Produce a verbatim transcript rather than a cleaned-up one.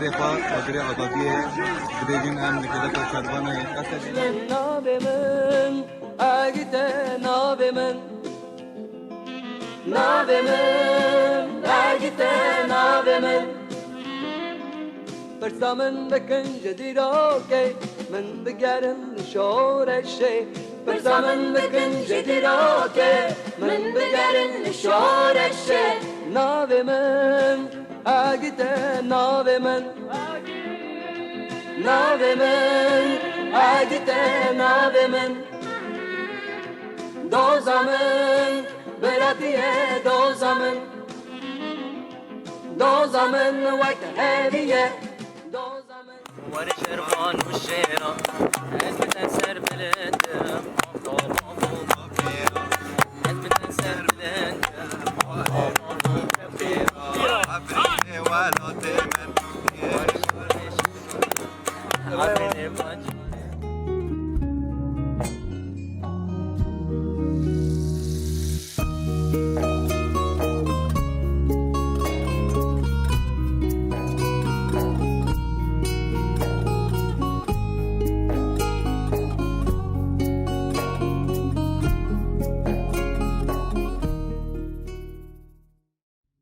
Xwe, xatirê azadiyê bibêjin, em li gelek şadvan e. Navê min, Agite navê min. Navê min, Agite navê min. Pirsa min bikin ji dîrokê, min bigerin li şoreşê. Pirsa min bikin ji dîrokê, min bigerin li şoreşê. Navê min, Agite navê min. Navê min, Agite navê min. Doza min, biratiye doza min. Doza min wek hevî ye. Doza min. Were şervan û şêra, ez bi te ser bilind im.